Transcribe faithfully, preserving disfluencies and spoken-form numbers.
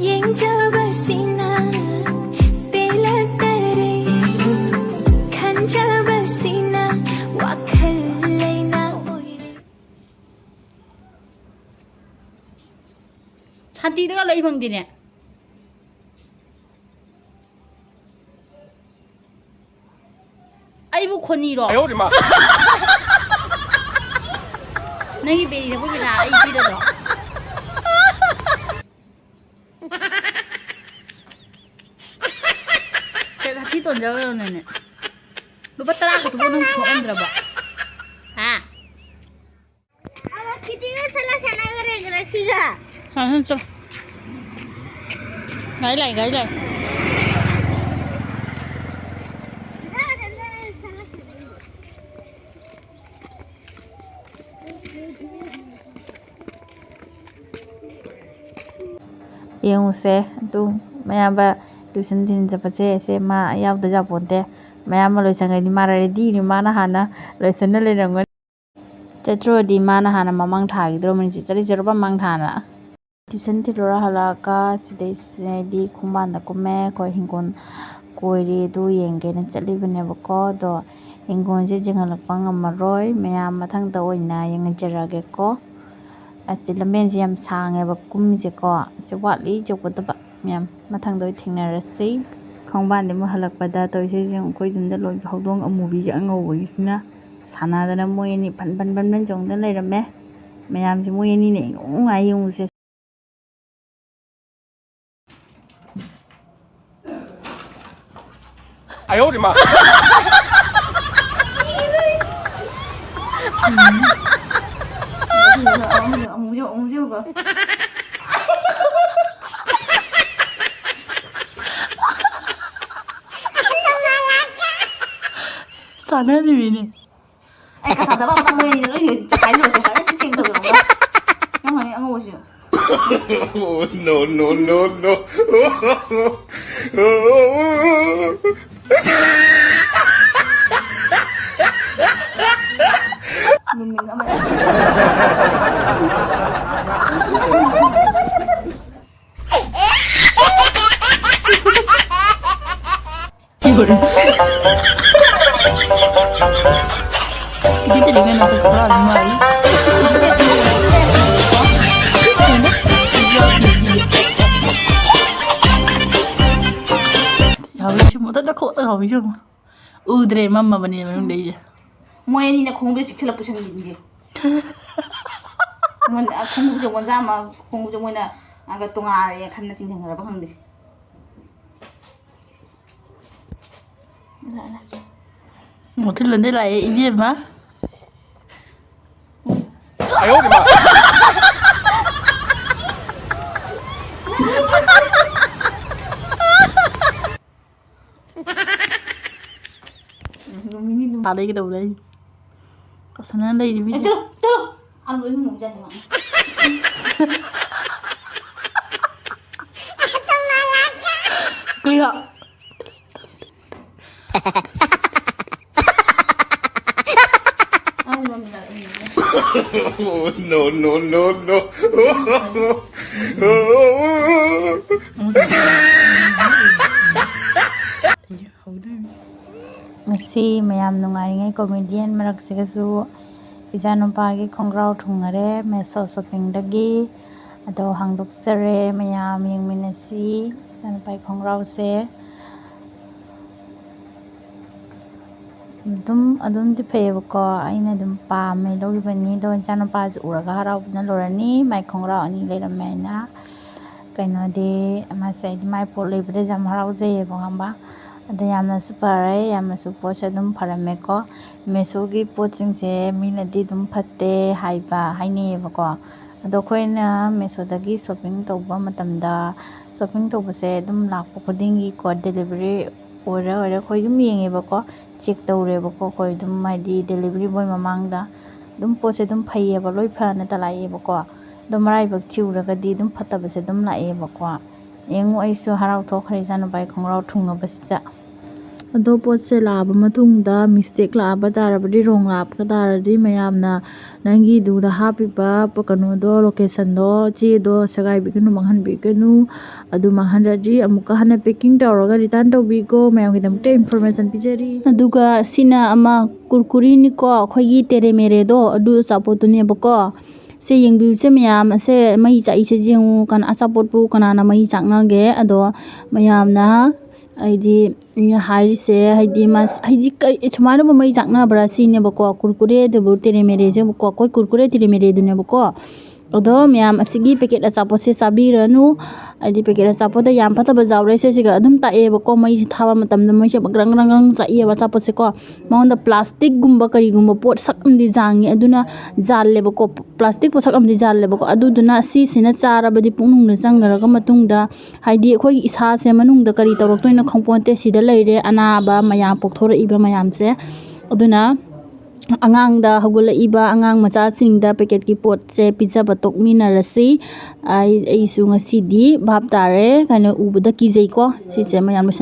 ꯌꯦꯡꯖꯕꯁꯤꯅ ꯄꯦꯜꯂꯛꯇꯔꯦ, ꯈꯟꯖꯕꯁꯤꯅ ꯋꯥꯈꯜ ꯂꯩꯅꯥ ꯑꯣꯏꯔꯦ꯫ ꯁꯥꯟꯇꯤꯗꯒ ꯂꯩ ꯐꯪꯗꯦꯅꯦ꯫ ꯑꯩꯕꯨ ꯈꯣꯟꯅꯤꯔꯣ? ꯅꯪꯒꯤ ꯕꯦꯔꯤꯗꯕꯨ ꯄꯩꯁꯥ ꯑꯩ ꯄꯤꯔꯗ꯭ꯔꯣ? ꯀꯩ ꯍꯥꯊꯤ ꯇꯣꯟꯖꯈ꯭ꯔꯕꯅꯦ? ꯂꯨꯄꯥ ꯇꯔꯥ ꯈꯛꯇꯕꯨ ꯅꯪ ꯊꯣꯛꯍꯟꯗ꯭ꯔꯕꯣ? ꯍꯥ? ꯑꯗꯣ ꯈꯤꯇꯤꯒ ꯁꯠꯂ ꯁꯥꯟꯅꯈ꯭ꯔꯦ ꯒꯦꯂꯦꯛꯁꯤꯒ꯫ ꯁꯥꯟꯅ ꯆꯠꯂꯣ꯫ ꯒꯥꯔꯤ ꯂꯥꯛꯑꯦ, ꯒꯥꯔꯤ ꯂꯥꯛꯑꯦ꯫ ꯌꯦꯡꯉꯨꯁꯦ, ꯑꯗꯨ ꯃꯌꯥꯝꯕ tuition ꯊꯤꯟ ꯆꯠꯄꯁꯦ, ꯁꯦ ꯃꯥ ꯌꯥꯎꯗ ꯌꯥꯄꯣꯟꯇꯦ꯫ ꯃꯌꯥꯝꯕ ꯂꯣꯏꯁꯟꯈ꯭ꯔꯗꯤ ꯃꯥ ready ꯅꯤ, ꯃꯥꯅ ꯍꯥꯟꯅ ꯂꯣꯏꯁꯟꯅ ꯂꯩꯔꯝꯒꯅꯤ꯫ ꯆꯠꯇ꯭ꯔꯨꯔꯗꯤ ꯃꯥꯅ ꯍꯥꯟꯅ ꯃꯃꯥꯡ ꯊꯥꯈꯤꯗ꯭ꯔꯣꯕꯅꯤ, ꯁꯤ ꯆꯠꯂꯤ ꯆꯠꯂꯨꯕ ꯃꯃꯥꯡ ꯊꯥꯅ꯫ Tuition ꯊꯤꯜꯂꯨꯔ ꯍꯜꯂꯛꯑꯒ ꯁꯤꯗꯩꯁꯤꯗꯤ ꯈꯣꯡꯕꯥꯟꯗ ꯀꯨꯝꯃꯦ꯫ ꯑꯩꯈꯣꯏ ꯍꯤꯡꯒꯣꯜ ꯀꯣꯏꯔꯤ, ꯑꯗꯨ ꯌꯦꯡꯒꯦꯅ ꯆꯠꯂꯤꯕꯅꯦꯕꯀꯣ꯫ ꯑꯗꯣ ꯍꯤꯡꯒꯣꯜꯁꯦ ꯌꯦꯡꯍꯜꯂꯛꯄ ꯉꯝꯃꯔꯣꯏ, ꯃꯌꯥꯝ ꯃꯊꯪꯗ ꯑꯣꯏꯅ ꯌꯦꯡꯍꯟꯖꯔꯛꯑꯒꯦꯀꯣ꯫ ꯑꯁꯤ ꯂꯝꯕꯦꯟꯁꯦ ꯌꯥꯝ ꯁꯥꯡꯉꯦꯕ ꯀꯨꯝꯃꯤꯁꯦꯀꯣ꯫ ꯑꯁꯤ ꯋꯥꯠꯂꯤ ꯌꯧꯒꯗꯕ꯫ ꯃꯌꯥꯝ ꯃꯊꯪꯗ ꯑꯣꯏ ꯊꯦꯡꯅꯔꯁꯤ꯫ ꯈꯣꯡꯕꯥꯟꯗꯤ ꯑꯃꯨꯛ ꯍꯜꯂꯛꯄꯗ ꯇꯧꯔꯤꯁꯦ ꯌꯦꯡꯉꯨ, ꯑꯩꯈꯣꯏ ꯌꯨꯝꯗ ꯂꯣꯏꯕ ꯍꯧꯗꯣꯡ ꯑꯃꯨꯕꯤꯒ ꯑꯉꯧꯕꯒꯤꯁꯤꯅ ꯁꯥꯟꯅꯗꯅ ꯃꯣꯏ ꯑꯅꯤ ꯐꯟ ꯐꯟ ꯐꯟ ꯐꯟ ꯆꯣꯡꯗꯅ ꯂꯩꯔꯝꯃꯦ꯫ ꯃꯌꯥꯝꯁꯦ ꯃꯣꯏ ꯑꯅꯤꯅ ꯏꯅꯨꯡ ꯅꯨꯡꯉꯥꯏ ꯌꯦꯡꯉꯨꯁꯦ꯫ ꯆꯥꯅꯔꯤꯃꯤꯅꯦ꯫ ꯑꯩ ꯀꯁꯥꯗꯕ ꯑꯃ ꯃꯣꯏ ꯑꯅꯤꯗꯣ ꯂꯣꯏ ꯆꯈꯥꯏ ꯂꯣꯏꯔꯦ꯫ ꯐꯖꯅ ꯁꯤ ꯁꯦꯡꯗꯣꯛꯑꯦ꯫ ꯌꯥꯝ ꯍꯥꯏ ꯑꯉꯧꯕꯁꯦ꯫ Oh, no, no, no, no. ꯅꯨꯃꯤꯠ ꯑꯃ꯫ Hindi talaga nasa pura, ano, ay. Sabi siya mo, tanda ko, tanda ko, sabi siya mo. ꯎꯗ꯭ꯔꯦ, ꯃꯝꯃꯕꯅꯤꯅ ꯃꯅꯨꯡꯗꯩꯁꯦ꯫ ꯃꯣꯏ ꯑꯅꯤꯅ ꯈꯣꯡꯎꯞꯁꯦ ꯆꯤꯛꯁꯤꯜꯂ ꯄꯨꯁꯟꯈꯤꯅꯤꯁꯦ꯫ ꯃꯣꯏꯅ, ꯑ, ꯈꯣꯡꯎꯞꯁꯦ ꯑꯣꯟꯖꯥ ꯑꯃ, ꯈꯣꯡꯎꯞꯁꯦ ꯃꯣꯏꯅ, ꯑ, ꯇꯣꯉꯥꯜꯂꯦ ꯈꯟꯅ ꯆꯤꯡꯁꯤꯟꯈ꯭ꯔꯕ ꯈꯪꯗꯦ꯫ ꯂꯥꯛꯑꯦ, ꯂꯥꯛꯑꯦ꯫ ꯃꯨꯊꯤꯜꯂꯣꯟꯗꯩ ꯂꯥꯛꯑꯦ, ꯏꯕꯦꯝꯃ꯫ ꯎꯝ, ꯅꯨꯃꯤꯠ ꯅꯤ ꯑꯗꯨꯝ꯫ ꯑꯥꯗꯩ ꯀꯩꯗꯧꯕ ꯂꯩ? ꯀꯧꯁꯟꯅ ꯂꯩꯔꯤ ꯑꯦ, ꯃꯤꯁꯦ꯫ ꯆꯠꯂꯣ, ꯆꯠꯂꯣ꯫ ꯑꯥ, ꯂꯣꯏ ꯅꯨꯃꯤꯠ ꯆꯠꯂꯣ꯫ ꯀꯩꯅꯣ? ꯑꯥ, ꯂꯣꯏ ꯅꯨꯃꯤꯠ ꯆꯠꯂꯣ꯫ Oh, no, no, no, no. ꯉꯁꯤ ꯃꯌꯥꯝ ꯅꯨꯡꯉꯥꯏꯔꯤꯉꯩ comedian ꯃꯔꯛꯁꯤꯒꯁꯨ ꯏꯆꯥꯅꯨꯄꯥꯒꯤ ꯈꯣꯡꯒ꯭ꯔꯥꯎ ꯊꯨꯡꯉꯔꯦ Meesho shoppingꯗꯒꯤ꯫ ꯑꯗꯣ ꯍꯥꯡꯗꯣꯛꯆꯔꯦ, ꯃꯌꯥꯝ ꯌꯦꯡꯃꯤꯟꯅꯁꯤ ꯏꯆꯥꯅꯨꯄꯥꯒꯤ ꯈꯣꯡꯒ꯭ꯔꯥꯎꯁꯦ꯫ ꯑꯗꯨꯝ, ꯑꯗꯨꯝꯗꯤ ꯐꯩꯌꯦꯕꯀꯣ, ꯑꯩꯅ ꯑꯗꯨꯝ ꯄꯥꯝꯃꯦ, ꯂꯧꯈꯤꯕꯅꯤ꯫ ꯑꯗꯣ ꯏꯆꯥꯅꯨꯄꯥꯁꯦ ꯎꯔꯒ ꯍꯔꯥꯎꯕꯅ ꯂꯣꯏꯔꯅꯤ, ꯃꯥꯏ ꯈꯣꯡꯒ꯭ꯔꯥꯎ ꯑꯅꯤ ꯂꯩꯔꯝꯃꯦ ꯍꯥꯏꯅ꯫ ꯀꯩꯅꯣꯗꯤ, ꯃꯥꯁꯦ, ꯑꯩꯗꯤ ꯃꯥꯏ ꯄꯣꯠ ꯂꯩꯕꯗꯁꯨ ꯌꯥꯝ ꯍꯔꯥꯎꯖꯩꯌꯦꯕ, ꯈꯪꯕ? ꯑꯗꯣ ꯌꯥꯝꯅꯁꯨ ꯐꯔꯦ, ꯌꯥꯝꯅꯁꯨ ꯄꯣꯠꯁꯦ ꯑꯗꯨꯝ ꯐꯔꯝꯃꯦꯀꯣ꯫ Meeshoꯒꯤ ꯄꯣꯠꯁꯤꯡꯁꯦ ꯃꯤꯅꯗꯤ ꯑꯗꯨꯝ ꯐꯠꯇꯦ ꯍꯥꯏꯕ, ꯍꯥꯏꯅꯩꯌꯦꯕꯀꯣ꯫ ꯑꯗꯣ ꯑꯩꯈꯣꯏꯅ Meeshoꯗꯒꯤ shopping ꯇꯧꯕ ꯃꯇꯝꯗ, shopping ꯇꯧꯕꯁꯦ ꯑꯗꯨꯝ ꯂꯥꯛꯄ ꯈꯨꯗꯤꯡꯒꯤꯀꯣ, delivery ꯑꯣꯏꯔ ꯑꯣꯏꯔ ꯑꯩꯈꯣꯏ ꯑꯗꯨꯝ ꯌꯦꯡꯉꯦꯕꯀꯣ, check ꯇꯧꯔꯦꯕꯀꯣ ꯑꯩꯈꯣꯏ ꯑꯗꯨꯝ, ꯍꯥꯏꯗꯤ delivery boy ꯃꯃꯥꯡꯗ꯫ ꯑꯗꯨꯝ ꯄꯣꯠꯁꯦ ꯑꯗꯨꯝ ꯐꯩꯌꯦꯕ, ꯂꯣꯏ ꯐꯅ ꯇꯂꯥꯛꯑꯦꯕꯀꯣ꯫ ꯑꯗꯣ ꯃꯔꯥꯏꯕꯛ ꯊꯤꯔꯨꯔꯒꯗꯤ ꯑꯗꯨꯝ ꯐꯠꯇꯕꯁꯦ ꯑꯗꯨꯝ ꯂꯥꯛꯑꯦꯕꯀꯣ꯫ ꯌꯦꯡꯉꯨ, ꯑꯩꯁꯨ ꯍꯔꯥꯎ ꯊꯣꯛꯈ꯭ꯔꯦ ꯏꯆꯥꯅꯨꯄꯥꯒꯤ ꯈꯣꯡꯒ꯭ꯔꯥꯎ ꯊꯨꯡꯉꯕꯁꯤꯗ꯫ ꯑꯗꯣ ꯄꯣꯠꯁꯦ ꯂꯥꯛꯑꯕ ꯃꯇꯨꯡꯗ mistake ꯂꯥꯛꯑꯕ ꯇꯥꯔꯕꯗꯤ, wrong ꯂꯥꯛꯄ ꯇꯥꯔꯗꯤ, ꯃꯌꯥꯝꯅ ꯅꯪꯒꯤꯗꯨꯗ ꯍꯥꯞꯄꯤꯕ ꯄ-, ꯀꯩꯅꯣꯗꯣ, locationꯗꯣ, ꯆꯦꯗꯣ ꯁꯦꯒꯥꯏꯕꯤꯒꯅꯨ, ꯃꯥꯡꯍꯟꯕꯤꯒꯅꯨ꯫ ꯑꯗꯨ ꯃꯥꯡꯍꯟꯗ꯭ꯔꯗꯤ ꯑꯃꯨꯛꯀ ꯍꯟꯅ packing ꯇꯧꯔꯒ return ꯇꯧꯕꯤꯀꯣ꯫ ꯃꯌꯥꯝꯒꯤꯗꯃꯛꯇ information ꯄꯤꯖꯔꯤ꯫ ꯑꯗꯨꯒ ꯁꯤꯅ ꯑꯃ ꯀꯨꯔꯀꯨꯔꯤꯅꯤꯀꯣ, ꯑꯩꯈꯣꯏꯒꯤ ꯇꯦꯔꯦꯃꯦꯔꯦꯗꯣ, ꯑꯗꯨ ꯑꯆꯥꯄꯣꯠꯇꯨꯅꯦꯕꯀꯣ꯫ ꯁꯦ ꯌꯦꯡꯕꯤꯌꯨꯁꯦ ꯃꯌꯥꯝ, ꯑꯁꯦ ꯃꯩ ꯆꯥꯛꯏꯁꯦ ꯌꯦꯡꯉꯨ, ꯀꯅꯥ ꯑꯆꯥꯄꯣꯠꯄꯨ ꯀꯅꯥꯅ ꯃꯩ ꯆꯥꯛꯅꯒꯦ? ꯑꯗꯣ ꯃꯌꯥꯝꯅ, ꯍꯥꯏꯗꯤ, ꯑꯩꯅ ꯍꯥꯏꯔꯤꯁꯦ, ꯍꯥꯏꯗꯤ, ꯃꯥꯁ-, ꯍꯥꯏꯗꯤ, ꯀꯔꯤ, ꯁꯨꯃꯥꯏꯅꯕꯨ ꯃꯩ ꯆꯥꯛꯅꯕ꯭ꯔꯥ ꯁꯤꯅꯦꯕꯀꯣ, ꯀꯨꯔꯀꯨꯔꯦꯗꯨꯕꯨ, ꯇꯦꯔꯦꯃꯦꯔꯦꯁꯦꯕꯀꯣ, ꯑꯩꯈꯣꯏ ꯀꯨꯔꯀꯨꯔꯦ ꯇꯦꯔꯦꯃꯦꯔꯦꯗꯨꯅꯦꯕꯀꯣ꯫ ꯑꯗꯣ ꯃꯌꯥꯝ, ꯑꯁꯤꯒꯤ packet ꯑꯆꯥꯄꯣꯠꯁꯦ ꯆꯥꯕꯤꯔꯅꯨ꯫ ꯍꯥꯏꯗꯤ, packet ꯑꯆꯥꯄꯣꯠꯇ ꯌꯥꯝ ꯐꯠꯇꯕ ꯌꯥꯎꯔꯦ꯫ ꯁꯤꯁꯤꯒ ꯑꯗꯨꯝ ꯇꯥꯛꯑꯦꯕꯀꯣ, ꯃꯩꯁꯦ ꯊꯥꯕ ꯃꯇꯝꯗ ꯃꯩꯁꯦ ꯒ꯭ꯔꯪ ꯒ꯭ꯔꯪ ꯒ꯭ꯔꯪ ꯆꯥꯛꯑꯦꯕ ꯑꯆꯥꯄꯣꯠꯁꯦꯀꯣ꯫ ꯃꯉꯣꯟꯗ plasticꯀꯨꯝꯕ ꯀꯔꯤꯒꯨꯝꯕ ꯄꯣꯠ ꯁꯛ ꯑꯃꯗꯤ ꯌꯥꯡꯉꯤ, ꯑꯗꯨꯅ ꯌꯥꯜꯂꯦꯕꯀꯣ, plastic ꯄꯣꯠꯁꯛ ꯑꯃꯗꯤ ꯌꯥꯜꯂꯦꯕꯀꯣ꯫ ꯑꯗꯨꯗꯨꯅ ꯁꯤꯁꯤꯅ ꯆꯥꯔꯕꯗꯤ ꯄꯨꯛꯅꯨꯡꯗ ꯆꯪꯈ꯭ꯔꯒ ꯃꯇꯨꯡꯗ, ꯍꯥꯏꯗꯤ, ꯑꯩꯈꯣꯏꯒꯤ ꯏꯁꯥꯁꯦ ꯃꯅꯨꯡꯗ ꯀꯔꯤ ꯇꯧꯔꯛꯇꯣꯏꯅꯣ ꯈꯪꯄꯣꯟꯇꯦ꯫ ꯁꯤꯗ ꯂꯩꯔꯦ ꯑꯅꯥꯕ ꯃꯌꯥꯝ ꯄꯣꯛꯊꯣꯔꯛꯏꯕ ꯃꯌꯥꯝꯁꯦ꯫ ꯑꯗꯨꯅ ꯑꯉꯥꯡꯗ, ꯍꯧꯒꯠꯂꯛꯏꯕ ꯑꯉꯥꯡ ꯃꯆꯥꯁꯤꯡꯗ packetꯀꯤ ꯄꯣꯠꯁꯦ ꯄꯤꯖꯕ ꯇꯣꯛꯃꯤꯟꯅꯔꯁꯤ꯫ ꯑꯩ, ꯑꯩꯁꯨ ꯉꯁꯤꯗꯤ ꯚꯥꯞ ꯇꯥꯔꯦ ꯀꯥꯏꯅ ꯎꯕꯗ ꯀꯤꯖꯩꯀꯣ꯫ ꯁꯤꯁꯦ ꯃꯌꯥꯝ ꯂꯣꯏꯁꯤꯟ-